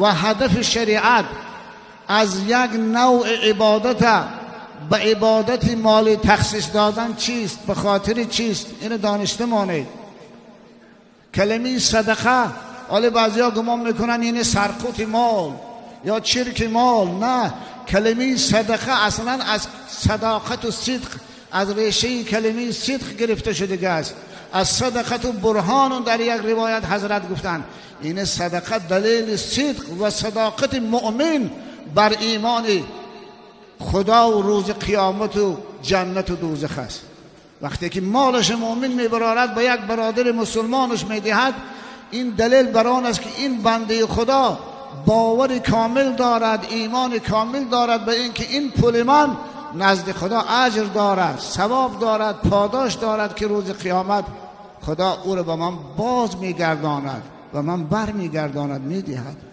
و هدف شریعت از یک نوع عبادت به عبادت مالی تخصیص دادن چیست، به خاطر چیست، اینو دانسته مانید. کلمه صدقه حالا بعضیا گمان میکنن اینه سرقت مال یا چرک مال. نه، کلمه صدقه اصلا از صداقت و صدق، از ریشه کلمه صدق گرفته شده است. از صدقت و برهان در یک روایت حضرت گفتند این صدقه دلیل صدق و صداقت مؤمن بر ایمان خدا و روز قیامت و جنت و دوزخ است. وقتی که مالش مؤمن میبرارد به یک برادر مسلمانش میدهد، این دلیل بر آن است که این بنده خدا باور کامل دارد، ایمان کامل دارد به اینکه این پول من نزد خدا اجر دارد، ثواب دارد، پاداش دارد که روز قیامت خدا او را به من باز میگرداند و من بر میگرداند، میدهد.